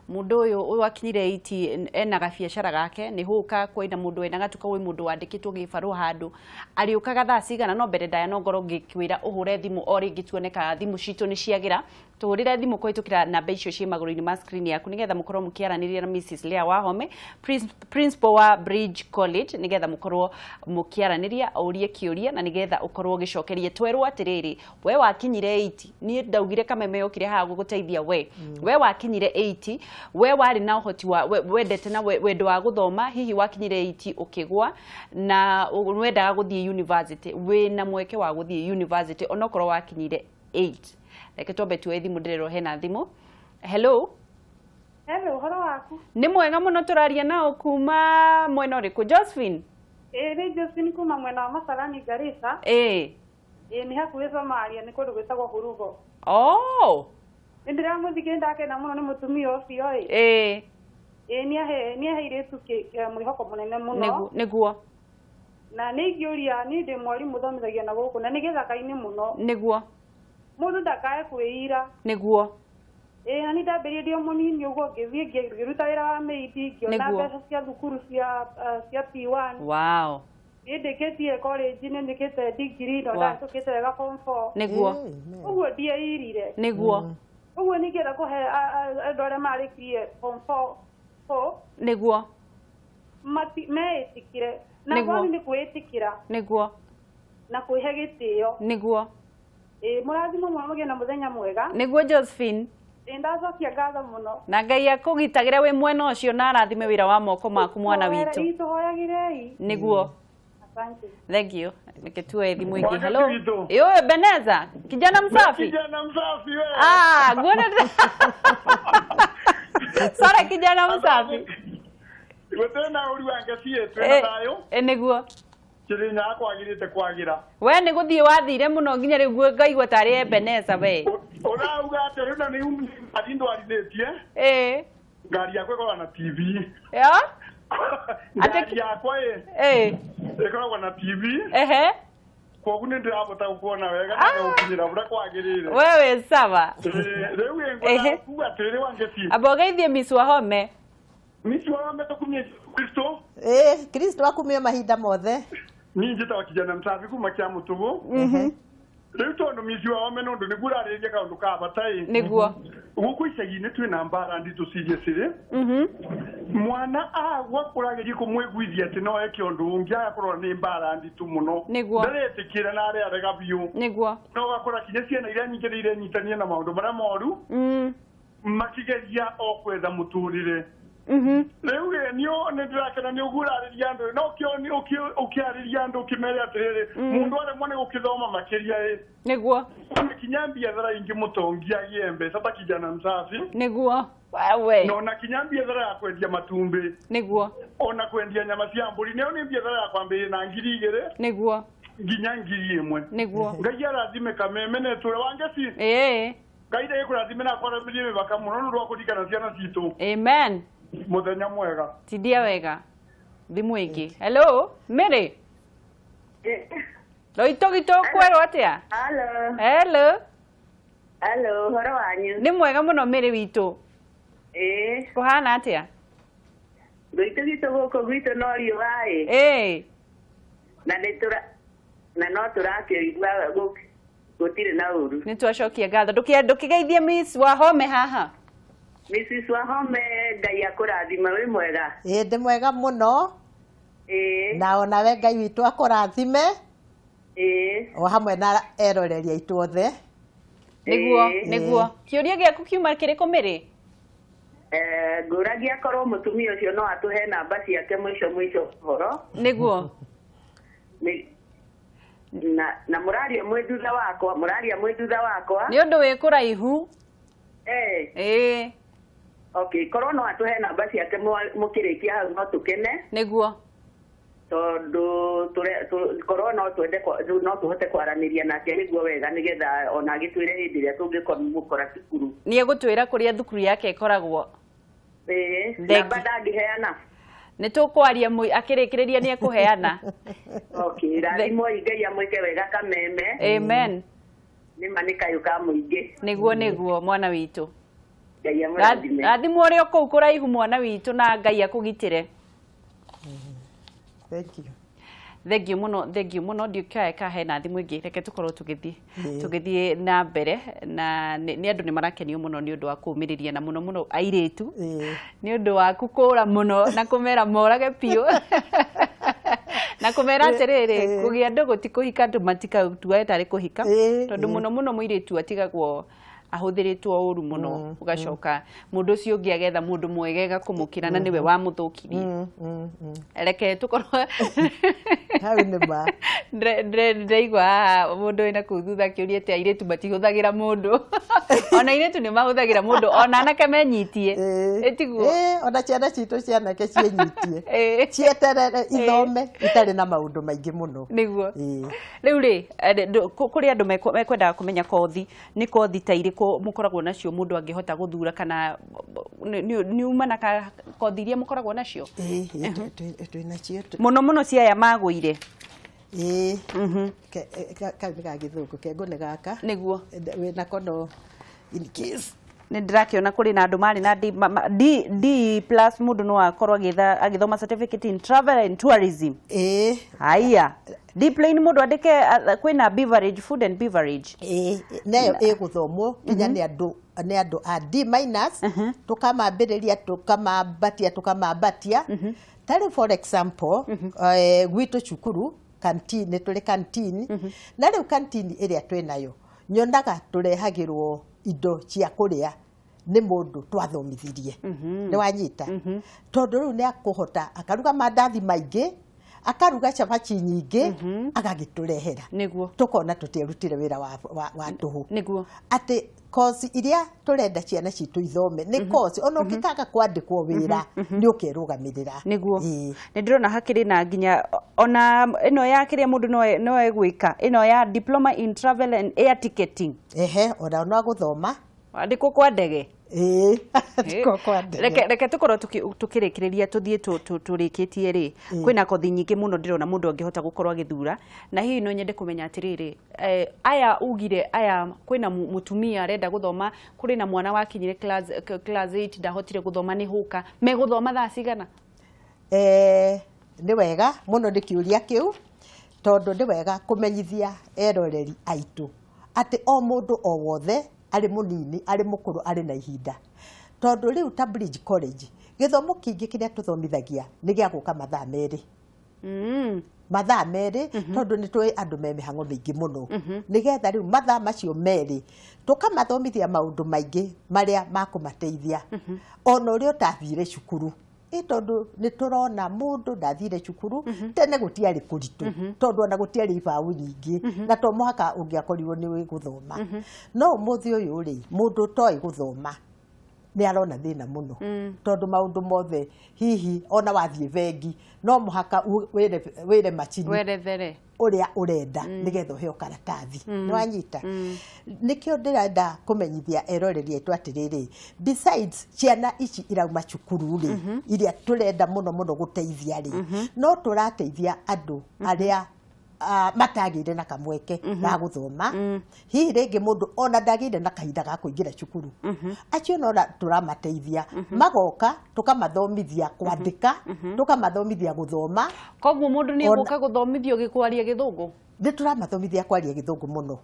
mũndũ ũyũ wakinyire 8 ena gabiacara gake, nĩ hũka, kwĩna mũndũ wĩna gatuka, gwĩ mũndũ wandĩkĩtwo gĩbarũa handũ, arĩũkaga thaa cigana? No mbere ndaya no ngorwo ngĩkwĩra ũhũre thimũ o rĩngĩ, tuone kana thimũ citũ nĩ ciagĩra. Tuhurire thimu kũhĩtũkĩra namba icio ciĩ magũrũ-inĩ ma screen yaku nĩgetha mũkorwo mũkĩaranĩria na Mrs. Leah Wahome, principal wa Bridge College, nĩgetha mũkorwo mũkĩaranĩria ũrie kĩũria na nĩgetha ũkorwo ũgĩcokeria. Twerwo atĩrĩrĩ, we wakinyire 80, niĩ ndaugire Kameme yokire haha gũgũteithia we. We wakinyire 80, we warĩ na ũhoti wa wendete na wendo wa gũthoma, hihi wakinyire 80 ũkĩgwa na wendaga gũthiĩ university, wĩna mweke wa gũthiĩ university onokorwo wakinyire 8. Reke twambe tuoe thimũ, ndĩrerwo hena thimũ. Hello. Hello, ũhoro waku? Nĩ mwega mũno, tũraria nao kuma mwena ũrĩkũ? Josephine? Ĩĩ, nĩ Josephine kuma mwena wa Masalani, Garissa. Ĩĩ. Ĩĩ, nĩ hakuhĩ Somalia, nĩ kũndũ gwĩtagwo Hurugo. Oh. Nĩ ndĩramũthikĩrĩria, ndakena mũno nĩ mũtumia ũcio ĩ. Ĩĩ. Ĩĩ, nĩahe airĩtu mwĩhoko mũnene mũno. Nĩguo. Na nĩ ingĩũria, niĩ ndĩ mwarimũ thomithagia na gũkũ na nĩ gĩthaka-inĩ mũno. Nĩguo. Mũndũ ndakae kwĩira. Nĩguo. Ĩĩ, na nĩ ndambĩrĩirie ndĩ o mũnini ũguo, ngĩthiĩ ngĩruta wĩra wa maid, ngĩona mbeca cia thukuru cia P1. Wow. Niĩ ndĩkĩtie college, nĩ njĩkĩte degree na ndahĩtũkĩte wega form 4. Nĩguo. Ũguo ndieirire. Nĩguo. Ũguo ningĩenda kũhe andũ arĩa marĩkirie form 4. Nĩguo. Meĩtĩkĩre. Na kwani nĩ kwĩĩtĩkĩra. Nĩguo. Na kwĩhe gĩtĩo. Nĩguo. Ĩĩ, mũrathimo mũno, mũgĩe na mũthenya mwega. Nĩguo Josephine. Ĩĩ, ndacokia ngatho mũno. Na Ngai akũgitagĩre wĩ mwena ũcio na arathime wĩra wa moko maku mwana witũ. Tũhoyagĩrei. Nĩguo. Asante. Thank you. Reke tuoe thimũ ĩngĩ. Hello. Yo, Ebeneza, kijana msafi. Kijana msafi wewe. Ah, guona. Sara, kijana msafi. Gũtirĩ na ũru wange ciĩ twĩna thayũ. Ĩ, nĩguo. Kĩrĩnya kwagĩrĩte kwagira. We nĩ gũthiĩ wathire mũno nginya rĩu ngaigua tarĩ Ebeneza we. Ũrauga atĩ rĩu na nĩ ngari ndwarithĩtie. Ĩ. Ngari yakwa ĩkoragwo na TV. Ya? Ngari yakwa ĩ. Ĩ. Ĩkoragwo na TV. Ehe. Koguo nĩ ndĩrahota gũkuona wega na gũkinyĩra ũrĩa kwagĩrĩire. Wewe sawa. Rĩu ĩ ngwenda kuga atĩrĩrĩ Wangeci. Amba ũgeithie Miss Wahome. Miss Wahome tũkumie Kristo. Ĩĩ, Kristo akumio mahinda mothe. Niĩ njĩtagwo kijana msafi kuma kĩa Mũtũgũ. Rĩu tondũ Miss Wahome nĩ ũndũ nĩguo ũrarĩrĩria kaũndũ ka bata ĩ. Nĩguo. Gũkũ icagi-inĩ twĩna mbara nditũ seriously. Mwana agwa kũrageria kũmwĩguithia atĩ no eke ũndũ ũngĩ agakorwo nĩ mbara nditũ mũno. Nĩguo. Ndaretĩkĩra na arĩa biũ. Nĩguo. No ũgakora kinya ciana iria nyingĩ nĩ irenyitania na maũndũ marĩa moru. Makigeria o kwetha mũtũrĩre. Rĩu ĩ niĩ nĩ ndĩrakena nĩ ũguo ũrarĩria andũ no ũkĩarĩria andũ ũkĩmere atĩrĩrĩ mũndũ aremwo nĩ gũkĩthoma makĩria ĩ. Nĩguo. Kinya biathara ingĩ mũtongi agĩe mbeca ta kijana msafi. Nĩguo. Wewe. No na kinya biathara ya kwendia matumbĩ. Nĩguo. Ona kwendia nyama cia mbũri nĩyo nĩ biathara ya kwambĩrĩria na 2,000. Nĩguo. Nginya 1,000. Nĩguo. Ngai arathime Kameme na ĩtũre Wangeci. Ĩĩ. Ngai ndagĩkũrathime na akwaramirie mĩbaka mũno nĩ ũndũ wa kũririkana ciana citũ. Amen. Mũthenya mwega. Tindia wega. Thimũ ĩngĩ. Hello, Mary. Loitogito kwerwo atĩa? Hello. Hello. Hello, ũhoro wanyu? Nĩ mwega mũno Mary witũ. Ĩĩ. Kũhana atĩa? Loitogito gũkũ gwitũ no riũa ĩ. Ĩĩ. Na nĩ tũra na no tũrakĩigua gũtirĩ na ũru. Nĩ twacokia ngatho. Ndũkĩgeithie Miss Wahome haha. Mrs. Wahome, Ngai akũrathime, wĩ mwega? Ĩĩ, ndĩ mwega mũno. Ĩĩ. Na onawe Ngai witũ akũrathime. Ĩĩ. O hamwe na eroreri aitũ othe. Nĩguo, nĩguo. Kĩũria gĩaku kiuma kĩrĩkũ Mary? Ngũragia korwo mũtumia ũcio no atũhe namba ciake mũico mũico ũhoro. Nĩguo. Na mũraria mwĩ thutha wakwa, mũraria mwĩ thutha wakwa. Nĩ ũndũ wĩ kũraihu. Ĩĩ. Ĩĩ. Okay, korwo no atũhe namba ciake mũkĩrĩkia hau no tũkene. Nĩguo. Tondũ korwo no twende no tũhote kwaranĩria nake nĩguo wega nĩgetha ona agĩtwĩre hĩndĩ ĩrĩa tũngĩmũkora cukuru. Nĩ egũtwĩra kũrĩa thukuru yake ĩkoragwo. Ĩĩ, namba ndangĩheana. Nĩ tũkwaria akĩrĩkĩrĩria nĩ ekũheana. Okay, rathimoi Ngai amwĩke wega Kameme. Amen. Nĩ ma nĩ kayũ ka mũingĩ. Nĩguo, nĩguo mwana witũ. Ngai amũrathime. Rathimwo ũrĩ o kũu kũraihu mwana witũ na Ngai akũgitĩre. Thank you. Thengiũ mũno, thengiũ mũno. Ndiũkae ka hena thimũ ĩngĩ, reke tũkorwo tũgĩthiĩ na mbere na nĩ andũ nĩ marakenio mũno nĩ ũndũ wa kũũmĩrĩria, na mũno mũno airĩtu nĩ ũndũ waku kũũra mũno na kũmera morage biũ na kũmera atĩrĩrĩ, kũgĩa ndũgũ ti kũhika, andũ matikatuage tarĩ kũhika, tondũ mũno mũno mũirĩtu atigagwo ahũthĩrĩtwo ũru mũno, ũgacoka mũndũ ũcio ũngĩ agetha mũndũ mwegega kũmũkĩra na nĩwe wamũthũkirie. Reke tũkorwo hau nĩ ma. Ndĩraigua haha mũndũ wĩna kũu thutha akĩũria atĩ airĩtu matihũthagĩra mũndũ. Ona airĩtu nĩ mahũthagĩra mũndũ, ona anake menyitie. Ĩtiguo? Ona ciana citũ cianake ciĩnyitie, cieterere ithome itarĩ na maũndũ maingĩ mũno. Nĩguo. Rĩu rĩ, kũrĩ andũ mekwendaga kũmenya kothi nĩ kothi ta irĩkũ mũkoragwo nacio mũndũ angĩhota gũthura, kana nĩ uma na kothi iria mũkoragwo nacio? Twĩ nacio. Mũno mũno cia aya magũire. Kau nĩ ga gĩthũngũ, kengo nĩ gaka. Nĩguo. Wĩnako no in case. Nĩ ndĩrakĩona kũrĩ na andũ marĩ na D plus, mũndũ no akorwo agĩthoma certificate in travel and tourism. Haya, D plane mũndũ andĩke kwĩna beverage, food and beverage. Nayo ĩgũthomwo nginya nĩ andũ a D minus, tũkamambĩrĩria tũkamambatia tũkamambatia. Tarĩu for example, gwitũ cukuru canteen, nĩ tũrĩ canteen, na rĩu canteen ĩrĩa twĩnayo nyonaga tũrehagĩrwo indo cia kũrĩa nĩ mũndũ twathomithirie. Nĩ wanyita? Tondũ rĩu nĩ akũhota akaruga mandathi maingĩ, akaruga cabaci nyingĩ, agagĩtũrehera. Nĩguo. Tũkona tũtierutire wĩra wa tũhũ. Nĩguo. Atĩ kosi iria tũrenda ciana citũ ithome nĩ kosi ona ũngĩkaga kwandĩkwo wĩra nĩ ũkerũgamĩrĩra. Nĩguo. Nĩ ndĩrona hakĩrĩ na nginya ona ĩno ya kĩrĩa mũndũ no egwĩka, ĩno ya diploma in travel and air ticketing. Ehe, ona no gũthoma. Andĩkwo kwa ndege. Reke tũkorwo tũkĩrĩkĩrĩria tũthiĩ tũrĩkĩtie rĩ, kwĩna kothi nyingĩ mũno ndĩrona mũndũ angĩhota gũkorwo agĩthura, na hihi no nyende kũmenya atĩrĩrĩ, aya ugire aya kwĩna mũtumia arenda gũthoma, kũrĩ na mwana wakinyire class 8 ndahotire gũthoma nĩ hũka, megũthoma thaa cigana? Nĩ wega mũno nĩ kĩũria kĩu, tondũ nĩ wega kũmenyithia eroreri aitũ atĩ o mũndũ o wothe arĩ mũnini arĩ mũkũrũ arĩ na ihinda, tondũ rĩu ta Bridge College gĩthomo kĩingĩ kĩrĩa tũthomithagia nĩ gĩa gũka mathaa merĩ. Mathaa merĩ, tondũ nĩ tũĩ andũ me mĩhang'o mĩingĩ mũno, nĩgetha rĩu mathaa macio merĩ tũkamathomithia maũndũ maingĩ marĩa makũmateithia ona ũrĩa ũtathire cukuru. Tondũ nĩ tũrona mũndũ ndathire cukuru tene gũtiarĩ kũritũ, tondũ ona gũtiarĩ ibaũ nyingĩ na to mũhaka ũngĩakorirwo nĩ gũthoma. No ũmũthĩ ũyũ rĩ, mũndũ ũtoĩ gũthoma nĩ arona thĩna mũno, tondũ maũndũ mothe hihi ona wathiĩ bengi no mũhaka wĩre macini werethere ũrĩa ũrenda nĩgetha ũheo karatathi. Nĩ wanyita? Nĩkĩo ndĩrenda kũmenyithia eroreri aitũ atĩrĩrĩ, besides ciana ici irauma cukuru rĩ, iria tũrenda mũno mũno gũteithia rĩ, no tũrateithia andũ arĩa matagĩire na kamweke ga gũthoma, hihi rĩngĩ mũndũ ona ndagĩire na kahinda ga kũingĩra cukuru, acio no tũramateithia magoka tũkamathomithia kwandĩka, tũkamathomithia gũthoma. Koguo mũndũ nĩ egũka gũthomithio gĩkwaria gĩthũngũ? Nĩ tũramathomithia kwaria gĩthũngũ mũno,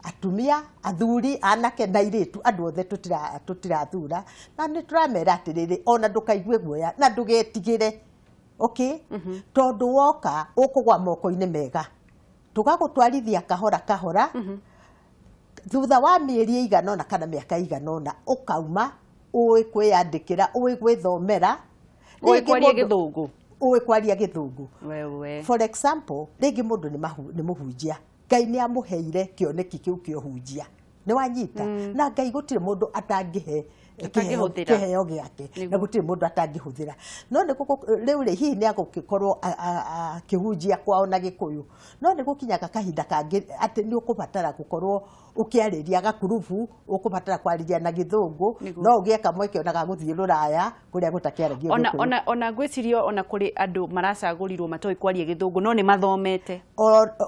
atumia, athuri, anake na airĩtu, andũ othe tũtirathura, na nĩ tũramera atĩrĩrĩ, ona ndũkaigue guoya na ndũgetigĩre. Okay? Tondũ woka ũkũgwa moko-inĩ mega, tũgagũtwarithia kahora kahora, thutha wa mĩeri ĩigana ũna kana mĩaka ĩigana ũna ũkauma ũĩ kwĩyandĩkĩra, ũĩ gwĩthomera, ũĩ kwaria gĩthũngũ, ũĩ kwaria gĩthũngũ. For example, rĩngĩ mũndũ nĩ mũhunjia, Ngai nĩ amũheire kĩoneki kĩu kĩa ũhunjia. Nĩ wanyita? Na Ngai gũtirĩ mũndũ atangĩhe kĩheo gĩake, na gũtirĩ mũndũ atangĩhũthĩra. No nĩ rĩu rĩ, hihi nĩ agũgĩkorwo akĩhunjia kwao na Gĩkũyũ, no nĩ gũkinyaga kahinda kangĩ atĩ nĩ ũkũbatara gũkorwo ũkĩarĩria gakurubu, ũkũbatara kwarĩria na gĩthũngũ, no ũgĩe kamweke ona ga gũthiĩ rũraya kũrĩa gũtakĩaragio Gĩkũyũ. Ona ngwĩciria ona kũrĩ andũ maracagũrirwo matoĩ kwaria gĩthũngũ no nĩ mathomete.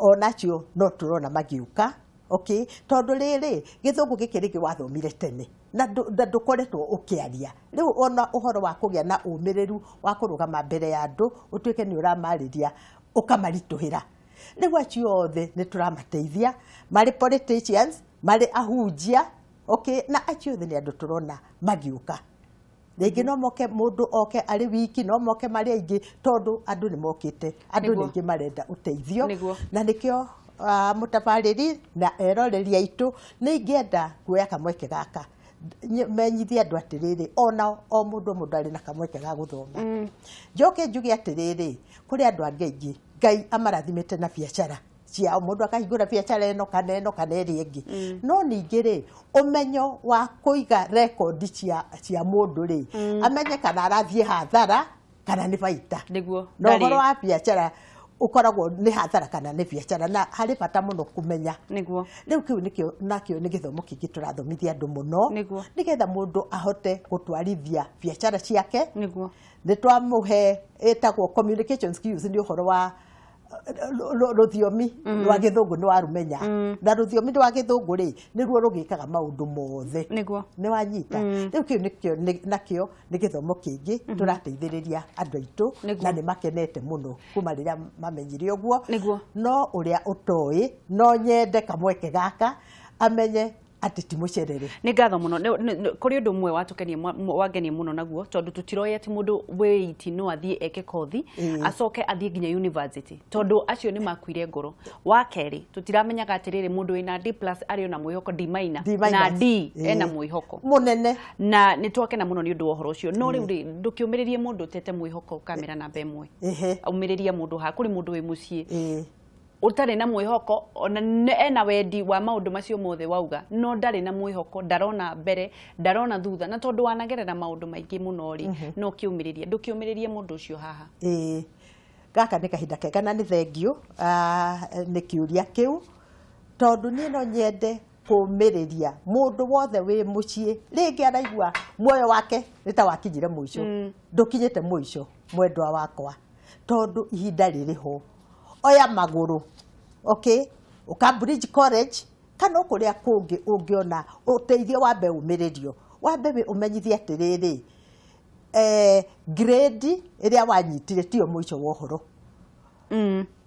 Onacio no tũrona magĩũka. Okay, tondũ rĩrĩ gĩthũngũ gĩkĩ rĩngĩ wathomire tene na ndũkoretwo ũkĩaria, rĩu ona ũhoro wa kũgĩa na ũmĩrĩru wa kũrũgama mbere ya andũ ũtuĩke nĩ ũramarĩria Ũkamaritũhĩra. Rĩu acio othe nĩ tũramateithia, marĩ politicians, marĩ ahunjia, okay, na acio othe nĩ andũ tũrona magĩũka. Rĩngĩ no moke mũndũ oke arĩ wiki, no moke marĩ aingĩ, tondũ andũ nĩ mokĩte, andũ nĩ aingĩ marenda ũteithio. Na nĩkĩo mũtabarĩri na eroreri aitũ nĩ ingĩenda kuoya kamweke gaka menyithie andũ atĩrĩrĩ, ona o mũndũ arĩ na kamweke ga gũthoma. Njoke njuge atĩrĩrĩ, kũrĩ andũ angĩ aingĩ Ngai amarathimĩte na biacara ciao, mũndũ akahingũra biacara ĩno kana ĩno kana ĩrĩa ĩngĩ. No ningĩ rĩ, ũmenyo wa kũiga rekondi cia mũndũ rĩ, amenye kana arathiĩ hathara kana nĩ baita. No ũhoro wa biacara ũkoragwo nĩ hathara kana nĩ biacara, na harĩ bata mũno kũmenya. Rĩu kĩu nĩkĩo nakĩo nĩ gĩthomo kĩngĩ tũrathomithia andũ mũno, nĩgetha mũndũ ahote gũtwarithia biacara ciake. Nĩ twamũhe ĩtagwo communication skills, nĩ ũhoro wa rũthiomi rwa gĩthũngũ nĩ warũmenya, na rũthiomi rwa gĩthũngũ rĩ nĩruo rũgĩkaga maũndũ mothe. Nĩ wanyita. Rĩu kĩu nĩkĩo nakĩo nĩ gĩthomo kĩngĩ tũrateithĩrĩria andũ aitũ, na nĩ makenete mũno kuma rĩrĩa mamenyire ũguo. No ũrĩa ũtoĩ, no nyende kamweke gaka amenye atĩ ti mũcerere. Nĩ ngatho mũno. Kũrĩ ũndũ ũmwe watũkenia wangenia mũno naguo, tondũ tũtiroĩ atĩ mũndũ wĩ 18 no athiĩ eke kothi acoke athiĩ nginya university, tondũ acio nĩ makuire ngoro. Wa kerĩ, tũtiramenyaga atĩrĩrĩ mũndũ wĩna D plus arĩ ona mwĩhoko, D minus na D ena mwĩhoko mũnene, na nĩ twakena mũno nĩ ũndũ wa ũhoro ũcio. No rĩu rĩ, ndũkĩũmĩrĩrie mũndũ ũtete mwĩhoko kamera namba ĩmwe, ũmĩrĩrie mũndũ ha kũrĩ mũndũ wĩ mũciĩ ũtarĩ na mwĩhoko, ona ena wendi wa maũndũ macio mothe wauga, no ndarĩ na mwĩhoko, ndarona mbere, ndarona thutha, na tondũ wanagerera maũndũ maingĩ mũno rĩ, no kĩũmĩrĩrie, ndũkĩũmĩrĩrie mũndũ ũcio haha. Gaka nĩ kahinda kega na nĩ thengiũ nĩ kĩũria kĩu, tondũ niĩ no nyende kũmĩrĩria mũndũ wothe wĩ mũciĩ rĩngĩ araigua muoyo wake nĩ ta wakinyire mũico. Ndũkinyĩte mũico mwendwa wakwa, tondũ ihinda rĩrĩ ho. Oya magũrũ, okay, ũka Bridge College kana kũrĩa kũngĩ ũngĩona ũteithio, wambe ũmĩrĩrio, wambe ũmenyithie atĩrĩrĩ, grade ĩrĩa wanyitire tiyo mũico wa ũhoro.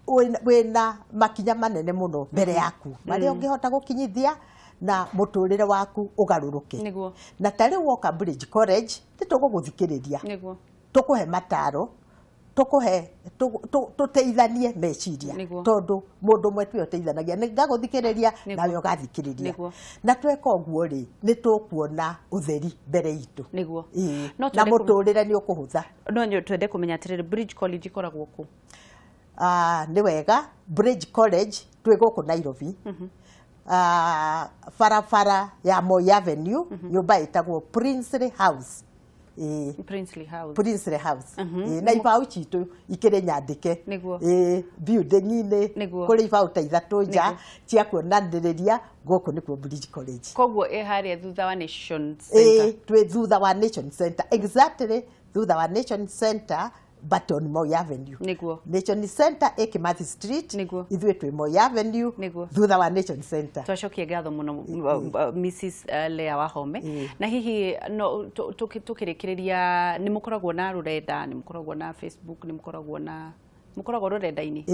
Wĩna makinya manene mũno mbere yaku marĩa ũngĩhota gũkinyithia na mũtũrĩre waku ũgarũrũke. Na ta rĩu woka Bridge College nĩ tũgũgũthikĩrĩria, tũkũhe mataro, tũkũhe tũteithanie meciria, tondũ mũndũ ũmwe tiwe ũteithanagia, nĩ ngagũthikĩrĩria nawe ũgathikĩrĩria, na tweka ũguo rĩ nĩ tũkuona ũtheri mbere itũ na mũtũrĩre nĩ ũkũhũtha. No twende kũmenya atĩrĩrĩ, Bridge College ĩkoragwo kũ? Nĩ wega, Bridge College twĩ gũkũ Nairobi, barabara ya Moi Avenue, nyũmba ĩtagwo Princely House. Princely House. Princely House. Na ibaũ citũ ikĩrĩ nyandĩke building-inĩ, kũrĩ ibaũ ta ithatũ nja cia kuonanĩrĩria gũkũ nĩkuo Bridge College. Koguo ĩ harĩa thutha wa Nation Center. Twĩ thutha wa Nation Center, exactly thutha wa Nation Center, but on Moi Avenue. Nation Center ĩ Kimathi Street, ithuĩ twĩ Moi Avenue thutha wa Nation Center. Twacokia ngatho mũno Mrs Leah Wahome. Na hihi no tũkĩrĩkĩrĩria, nĩ mũkoragwo na rũrenda, nĩ mũkoragwo na Facebook, nĩ mũkoragwo na mũkoragwo rũrenda-inĩ?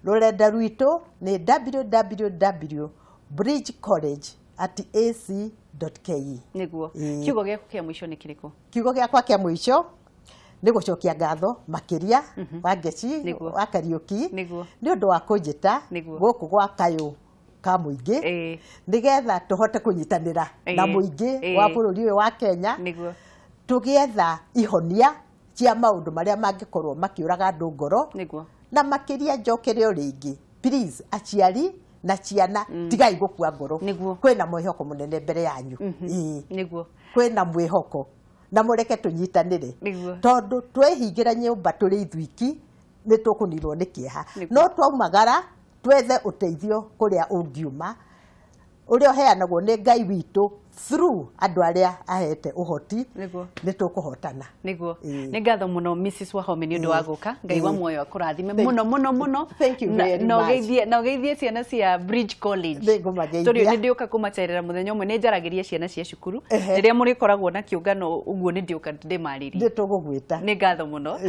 Rũrenda rwitũ nĩ www.bridgecollege@ac.ke. Nĩguo. Kiugo gĩaku kĩa mũico nĩ kĩrĩkũ? Kiugo gĩakwa kĩa mũico nĩ gũcokia ngatho makĩria wa Ngeci wa Kariũki nĩ ũndũ wa kũnjĩta gũkũ gwa Kayũ ka mũingĩ, nĩgetha tũhote kũnyitanĩra na mũingĩ wa bũrũri ũyũ wa Kenya, tũgĩetha ihonia cia maũndũ marĩa mangĩkorwo makĩũraga andũ ngoro. Na makĩria njokere o rĩngĩ, please aciari na ciana tigai gũkua ngoro, kwĩna mwĩhoko mũnene mbere yanyu. Kwĩna mwĩhoko na mũreke tũnyitanĩre, tondũ twehingĩra nyũmba tũrĩ ithuiki nĩ tũkũninwo nĩ kĩeha. No twaumagara twethe ũteithio kũrĩa ũngiuma, ũrĩa ũheanagwo nĩ Ngai witũ through andũ arĩa ahete ũhoti, nĩ tũkũhotana. Nĩguo. Nĩ ngatho mũno Mrs Wahome nĩ ũndũ wa gũka. Ngai wa muoyo akũrathime mũno mũno mũno. Thank you very much. Na ũgeithie ciana cia Bridge College. Tondũ nĩ ndĩũka kũmacerera mũthenya ũmwe, nĩ njaragĩria ciana cia cukuru. Rĩrĩa mũrĩkoragwo na kĩũngano ũguo nĩ ndĩũka ndĩmarĩrie. Nĩ tũgũgwĩta. Nĩ ngatho mũno.